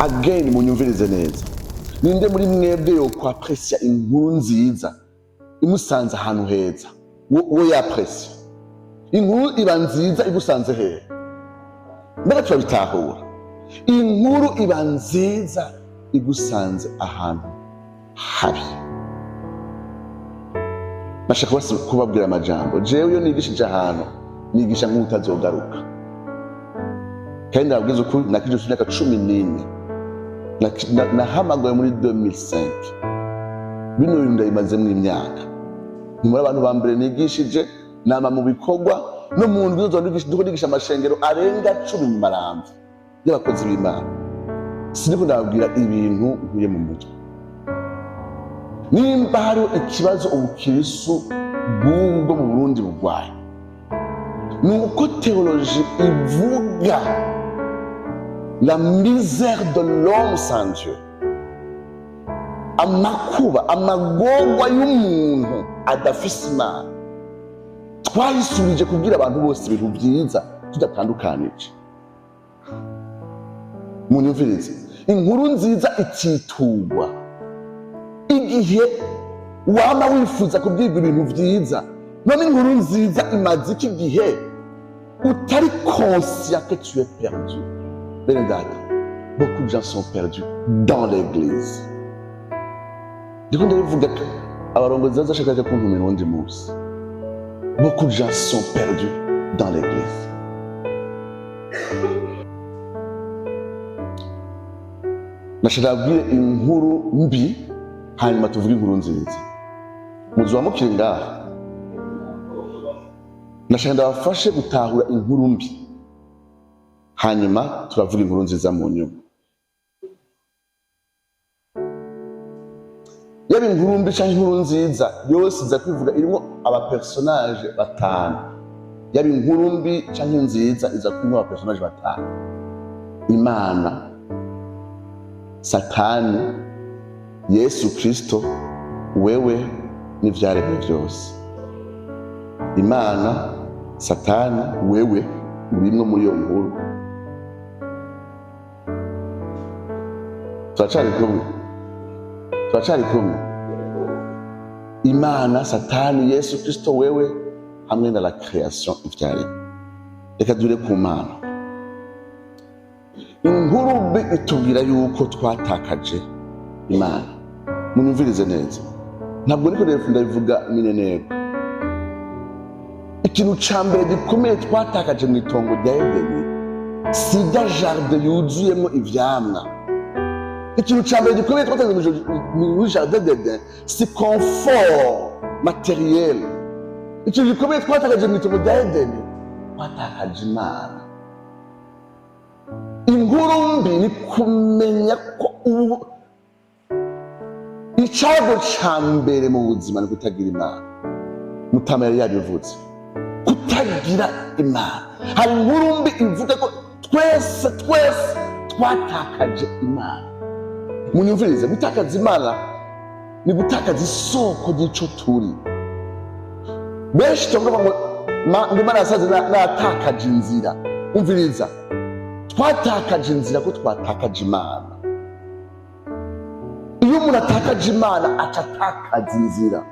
Again, munyumvirize neza. Ninde muri mwebwe yo kwapprécia inkuru nziza imusanze ahantu heza? Wo yapprécia inkuru iba nziza igusanze hehe? Mbega turabitahura? Inkuru iba nziza igusanze ahantu habi. Nashaka kubabwira amajambo. Jewe iyo nigishije ahantu, nigisha nk'utazogaruka. Kandi ndababwiza ukuri, nakije imyaka 14. Nahamagawe muri 2005. Bino bintu ndabimazemwo imyaka. Ni muri abantu ba mbere nigishije, nama mu bikorwa no mu ndwi zose ndiko nigisha amashengero arenga 10 mu Maramvya y'abakozi b'Imana. Siniko ndababwira ibintu nkuye mu mutwe. Nimba hariho ikibazo ubukirisu bw'ubu bwo mu Burundi bugwaye, ni uko théologie ivuga la misère de l'homme sans Dieu, amakuba, amagorwa y'umuntu adafise Imana. Twayisubije kubwira abantu bose ibintu byiza tudatandukanije. Munyumvirize, inkuru nziza ititugwa igihe wama wifuza kubwirwa ibintu vyiza. None inkuru nziza imaze iki gihe utari conscient que tu es perdu? Bene data, beaucoup de gens sont perdus dans l'église. Ndiko ndabivuga, abarongozi bazashaka kuntumira uwundi munsi. Beaucoup de gens sont perdus dans l'église. Nashaka kubwira inkuru mbi, hanyuma tuvuge inkuru nziza. Muzuba mukiri ngaha, nashaka ndabafashe gutahura inkuru mbi, hanyuma turavuga inkuru nziza mu nyuma. Yaba inkuru mbi canke inkuru nziza, yose iza kwivuga irimo abapersonage batanu. Yaba inkuru mbi canke nziza, iza kwirimo abapersonage batanu: Imana, Satani, Yesu Kristo, wewe n'ivyaremwe vyose. Imana, Satani, wewe urimwo muri iyo nkuru. Turacari kumwe, turacari kumwe. Imana, Satani, Yesu Kristo, wewe hamwe na la création, ivyaremwe. Reka dure ku Mana. Inkuru mbi itubwira yuko twatakaje Imana. Munyumvirize neza, ntabwo niko ndabivuga mineneko. Ikintu ca mbere gikomeye twatakaje mu itongo rya Edeni si rya jardin yuzuyemo ivyamwa. Ikintu ca mbere gikomeye twatakaje muri jardin d'Eden si confort matériel. Ikintu gikomeye twatakaje mu itongo rya Edeni, twatakaje Imana. Inkuru mbi ni kumenya ko ubu icago ca mbere mu buzima ni kutagira Imana. Mutama yari yabivuze, kutagira Imana. Hari inkuru mbi ivuga ko twese, twese twatakaje Imana. Munyumvirize, gutakaza Imana ni gutakaza isoko ry'ico turi. Benshi tuvuga ngo ngo Imana yasaze natakaje inzira. Umviriza, twatakaje inzira ko twatakaje Imana. Iyo umuntu atakaje Imana, aca atakaza inzira.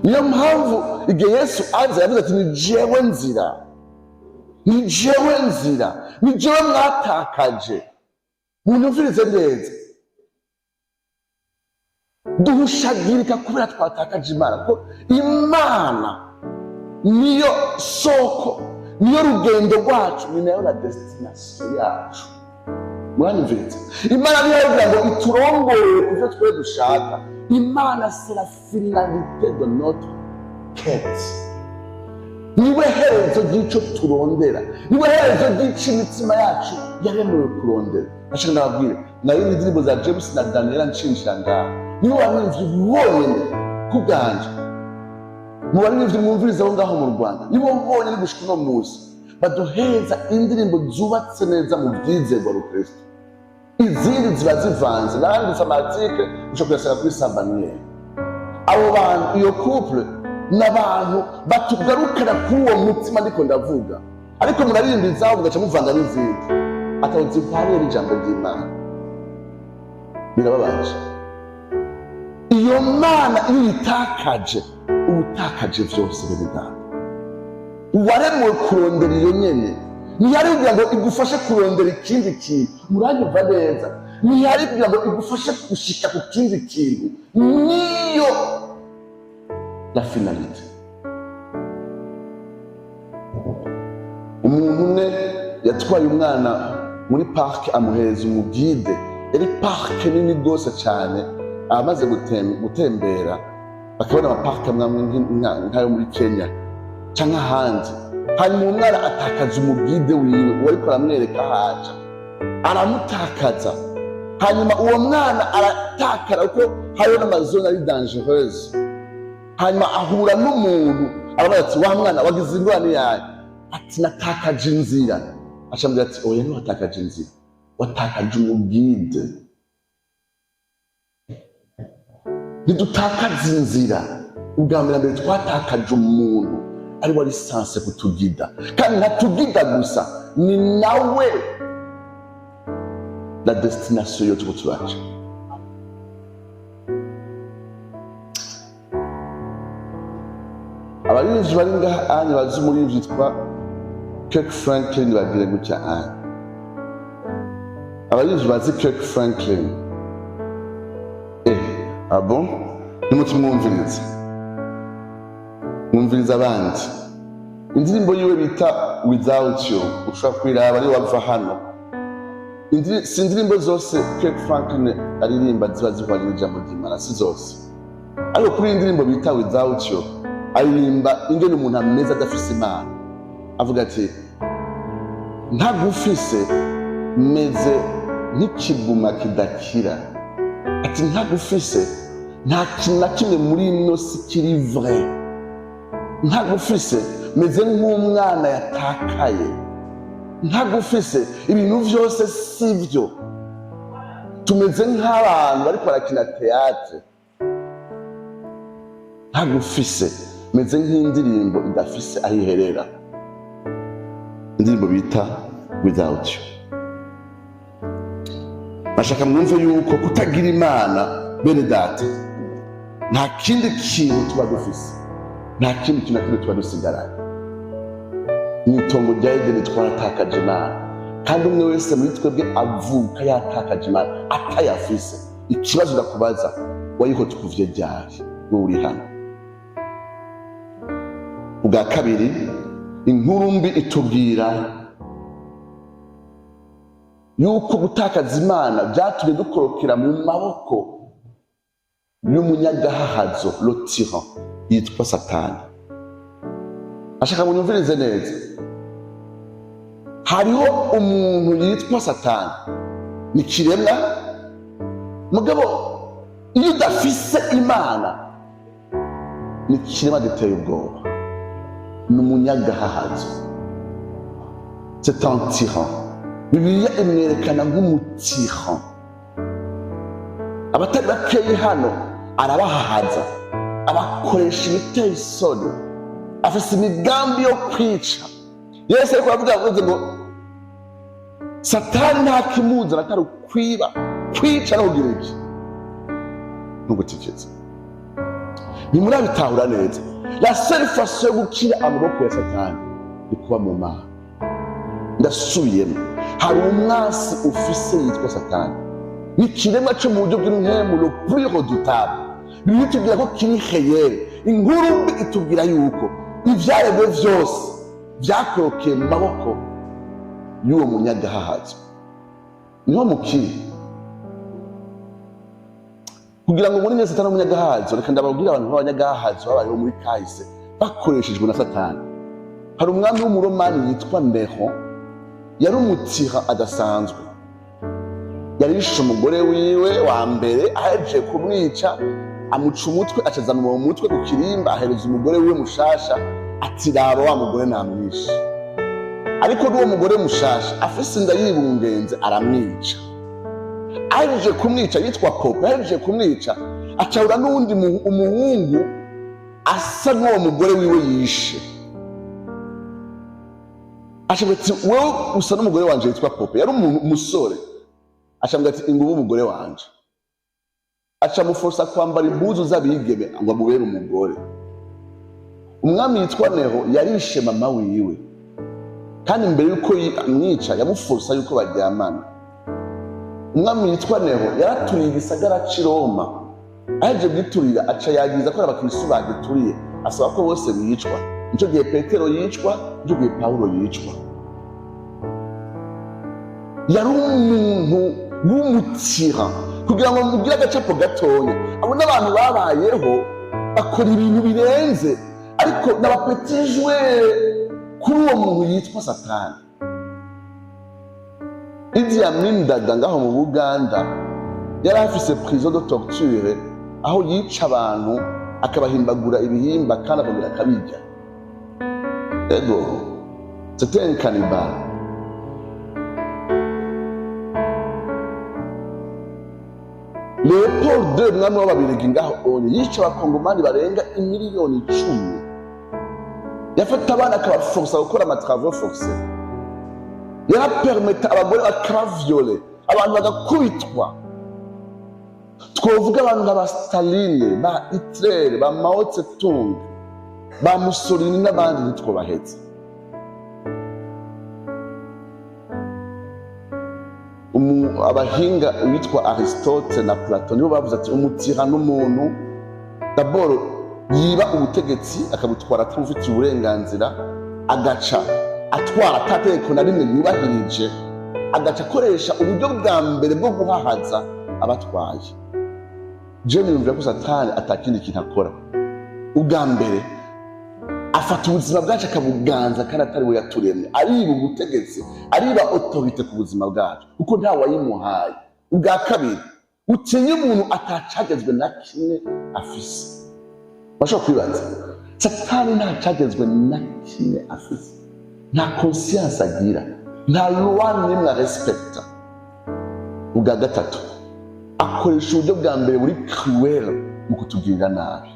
Niyo mpamvu igihe Yesu aza yavuze ati: "Ni jewe nzira, ni jewe nzira, ni jewe mwatakaje." Munyumvirize neza, duhushagirika kubera twatakaje Imana, kuko Imana niyo soko, niyo rugendo rwacu, ni nayo la destination yacu. Muranyumviriza? Imana niyo kugira ngo iturongore ku byo twe dushaka. Imana, c'est la finalité de notre quête. Niwe herezo ry'ico turondera, niwe herezo ry'ico imitima yacu yaremewe kurondera. Nashaka ndababwire, nari indirimbo za James na Daniela nshinjira ngaha. Niwe baririmbyi bonyene ku bwanje, mu baririmbyi mwumviriza aho ngaho mu Rwanda, nibo bonyene gushika uno munsi baduheza indirimbo zubatse neza mu byizerwa rukristo. Izindi ziba zivanze. Naranditse amarticle, ushobora kuyasanga kuri Sabaniyeri. Abo bantu, iyo couple, n'abantu batugarukana kuri uwo mutima ndiko ndavuga. Ariko muraririmba izabo, mugaca muvanga n'izindi. Ataho zihwaniye n'ijambo ry'Imana. Birababaje. Iyo Mana iyo uyitakaje, uba utakaje vyose. Bene data, waremewe kurondera iyo nyene. Ntiyari kugira ngo igufashe kurondera ikindi kintu. Muranyumva neza? Ntiyari kugira ngo igufashe gushika ku kindi kintu, niyo la finalité. Umuntu umwe yatwaye umwana muri parc, amuhereza umu guide. Yari parc nini rwose cyane. Abamaze gutembera bakabona ama parcs amwe amwe nk'ayo muri Kenya canke ahandi. Hanyuma uwo mwana atakaza umu guide wiwe, uwo ariko aramwereka aho aja, aramutakaza. Hanyuma uwo mwana aratakara kuko hariho n'ama zones ari dangereuses. Hanyuma ahura n'umuntu, arabaza ati: "Wa mwana, wagize ingorane yawe?" Ati: "Natakaje inzira." Acambwira ati: "Oya, ntiwatakaje inzira, watakaje umu guide." Ntidutakaza inzira. Ubwa mbere mbere twatakaje umuntu ari wari censé kutugida. Kandi ntatugida gusa, ni nawe la destination yo turiko turaca. Abaririmbyi bari ngaha anye bazi umuririmbyi yitwa Kirk Franklin, bagire gutya anye. Abaririmbyi bazi Kirk Franklin? Ah bon, nimutumwumvirize, mwumvirize abandi. Indirimbo yiwe bita "Without You", ushobora kuyiraba ariyo wava hano. Si indirimbo zose Kirk Franklin aririmba ziba zihwanye n'ijambo ry'Imana, si zose. Ariko kuri iyi ndirimbo bita "Without You", aririmba ingene umuntu ameze adafise Imana. Avuga ati: "Ntagufise meze nk'ikiguma kidakira." Ati: "Ntagufise nta kintu na kimwe muri ino si kiri vrai. Ntagufise meze nk'umwana yatakaye. Ntagufise ibintu vyose sivyo, tumeze nk'abantu bariko barakina théâtre. Ntagufise meze nk'indirimbo idafise aho iherera." Indirimbo bita "Without You". Bashaka mwumve yuko kutagira Imana, bene data, nta kindi kintu tuba dufise, nta kindi kintu na kimwe tuba dusigaranye. Mu itongo rya Edeni twaratakaje Imana, kandi umwe wese muri twebwe avuka yatakaje Imana, atayafise. Ikibazo ndakubaza: wayiho tukuvye ryari, wowe uri hano? Ubwa kabiri, inkuru mbi itubwira yuko gutakaza Imana byatumye dukorokera mu maboko y'umunyagahahazo, le tyran yitwa Satani. Ashaka munyumvirize neza. Hariho umuntu yitwa Satani, ni kiremwa. Mugabo iyo udafise Imana, ni ikiremwa giteye ubwoba, ni umunyagahahazo, c'est un tyran. Bibiliya imwerekana nk'umu tyran. Abatari bakeyi hano arabahahaza, abakoresha ibiteye isoni, afise imigambi yo kwica. Yesu ariko aravuga, avuze ngo Satani nta kimuzana atari ukwiba, kwica no kugira iki no gutekereza. Ntimurabitahura neza. La seule façon yo gukira amaboko ya Satani ni kuba mu Mana. Ndasubiyemo: hari umwasi ufise yitwa Satani. Ni ikiremwa cyo mu buryo bw'impemu, le plus redoutable. Bibiliya itubwira ko kiri réel. Inkuru mbi itubwira yuko ivyaremwe vyose vyakorokeye mu maboko y'uwo munyagahahazo. Niho mukiri kugira ngo muri Satani umunyagahazo. Reka ndababwira abantu b'abanyagahazo babayeho muri kahise bakoreshejwe na Satani. Hari umwami w'Umuromani yitwa Nero. Yari umu tyran adasanzwe. Yarishe umugore wiwe wa mbere. Ahejeje kumwica, amuca umutwe, acazana uwo mutwe ku kirimba, ahereza umugore wiwe mushasha, ati: "Raba, wa mugore namwishe." Ariko n'uwo mugore mushasha afise inda yibungenze, aramwica. Ahejeje kumwica, yitwa Pope, ahejeje kumwica acahura n'uwundi umuhungu asa n'uwo mugore wiwe yishe. Ashabwira ati: "Wewe usa n'umugore wanje yitwa Pope." Yari umuntu umusore. Ashabwira ati: "Ingubu umugore wanje." Aca amuforsa kwambara impuzu z'abigeme ngo amubere umugore. Umwami yitwa Nero yarishe mama wiwe, kandi mbere yuko amwica yamuforsa yuko baryamana. Umwami yitwa Nero yaraturiye igisagara c'i Roma. Aheje giturira, aca yagiza ko abakristo bagituriye, asaba ko bose bicwa. Nico gihe Petero yicwa, nico gihe Pawulo yicwa. Yari umuntu w'umutira. Kugira ngo mugire agacapo gatonya, abo n'abantu babayeho bakora ibintu birenze, ariko n'aba petits joueurs kuri uwo muntu yitwa Satani. Idi Amin Dada ngaho mu Buganda yari afise prison de torture, aho yica abantu akabahimbagura ibihimba kandi akongera akabirya. Ego, c'était un cannibale. Leopold II, umwami w'Ababirigi ngaho onye, yica Abakongomani barenga imiliyoni 10. Yafata abana akabaforsa gukora ama travaux forcés, yarapermeta abagore bakabaviola, abantu bagakubitwa. Twovuga abantu nka ba Staline, ba Hitler, ba Mao Tse-tung, ba Mussolini n'abandi, ntitwobahetse. Abahinga witwa Aristote na Plato nibo bavuze ati umutira n'umuntu d'abord yiba ubutegetsi, akabutwara atabufitiye uburenganzira, agaca atwara atategeko na rimwe yubahirije, agaca akoresha uburyo bwa mbere bwo guhahaza abatwaye. Je niyumvira ko Satani atakindi kintu akora. Ubwa mbere afata ubuzima bwacu akabuganza kandi atari we yaturemye. Ariba ubutegetsi, ariba autorité ku buzima bwacu kuko nta wayimuhaye. Ubwa kabiri, utinye umuntu atacagezwe na kimwe afise. Bashobora kwibaza: Satani ntacagezwe na kimwe afise, nta conscience agira, nta loi n'imwe arespekta. Ubwa gatatu, akoresha uburyo bwa mbere buri cruel mu kutugirira nabi.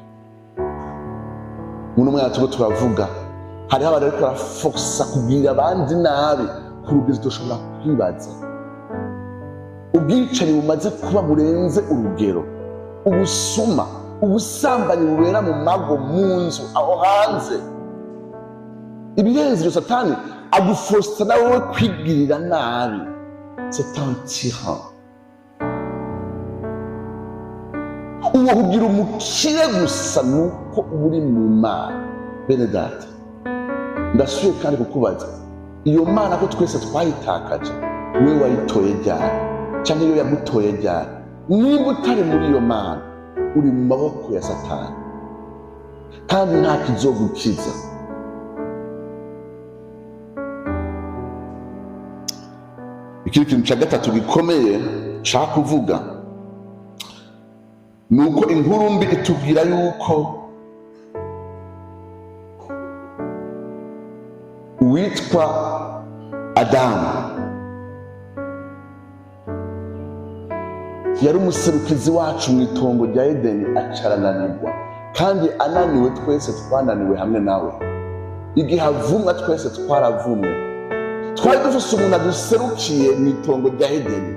Muno mwanya turiko turavuga, hariho abantu bariko baraforsa kugirira abandi nabi ku rugero tudashobora kwibaza. Ubwicanyi bumaze kuba burenze urugero, ubusuma, ubusambanyi bubera mu mago, mu nzu, aho hanze, ibirenze ibyo. Satani aguforsa nawe we kwigirira nabi. C'est un tyran. Uwo kugira umukire gusa nuko uba uri mu Mana. Bene data, ndasubiye kandi kukubaza: iyo Mana ko twese twayitakaje, we wayitoye ryari? Cyangwa iyo yagutoye ryari? Niba utari muri iyo Mana, uri mu maboko ya Satani kandi nta kizogukiza. Ikindi kintu cya gatatu gikomeye nshaka kuvuga ni uko inkuru mbi itubwira yuko uwitwa Adamu yari umuserukizi wacu mu itongo rya Edeni, acarananirwa. Kandi ananiwe, twese twananiwe hamwe nawe. Igihe avumwa, twese twaravumwe. Twari dufise umuntu aduserukiye mu itongo rya Edeni.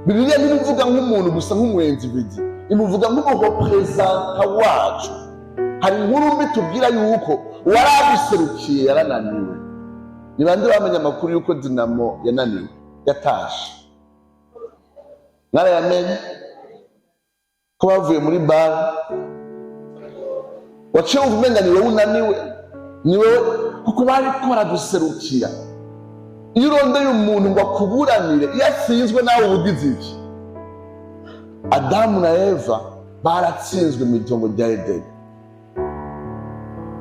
Bibiliya ntibivuga nk'umuntu gusa, nk'umwenzibidi, imuvuga nk'umu représentant wacu. Hari inkuru mbi tubwira yuko uwaraduserukiye yarananiwe. Ni bande bamenye amakuru yuko Dinamo yananiwe, yatashe? Mwarayamenye ko bavuye muri BAL. Waciye wumva umenga ni wowe unaniwe, ni wowe, kuko bariko baraduserukira. Iyo urondeye umuntu ngo akuburanire, iyo atsinzwe nawe uba ugize iki? Adamu na Eva baratsinzwe mu itongo rya Edeni.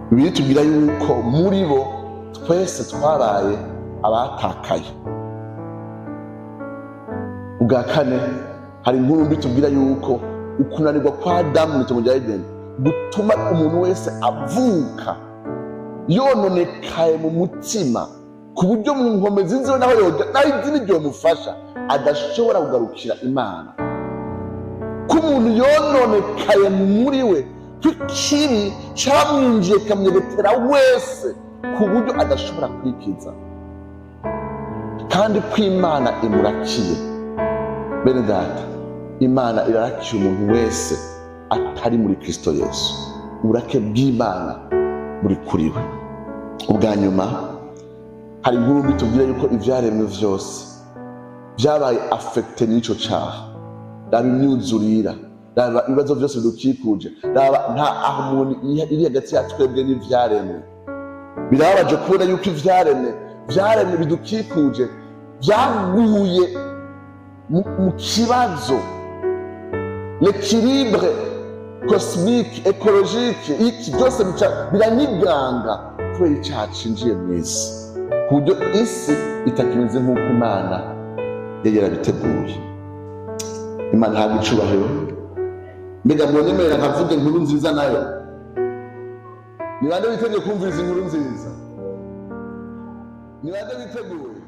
Bibiliya itubwira yuko muri bo twese twabaye abatakaye. Ubwa kane, hari inkuru mbi tubwira yuko ukunanirwa kwa Adamu mu itongo rya Edeni gutuma umuntu wese avuka yononekaye mu mutima, ku buryo mu nkomezi ziwe, naho yoga, naho idini ryomufasha, adashobora kugarukira Imana. Ko umuntu yononekaye muri we, ko ikibi camwinjiye kamwegetera wese ku buryo adashobora kwikiza. Kandi ko Imana imurakiye. Bene Data, Imana irarakiye umuntu wese atari muri Kristo Yesu. Uburake bw'Imana buri kuri we. Ubwa nyuma, hari inkuru mbi tubwira yuko ibyaremwe vyose byabaye affecté n'ico caha. Raba imyuzurira, raba ibibazo byose bidukikuje, raba nta aho umuntu iri hagati ya twebwe n'ivyaremwe. Birababaje kubona yuko ivyaremwe vyaremwe bidukikuje byaguye mu kibazo. L'équilibre cosmique, écologique, iki byose bica biranyiganga kubera icyaha cinjiye mu isi, ku buryo isi itakimeze nk'uko Imana yari yarabiteguye. Imana ihabwa icubahiro. Mbega mwonyemerera nkavuga inkuru nziza nayo? Ni bande biteguye kumviriza inkuru nziza? Ni bande biteguye?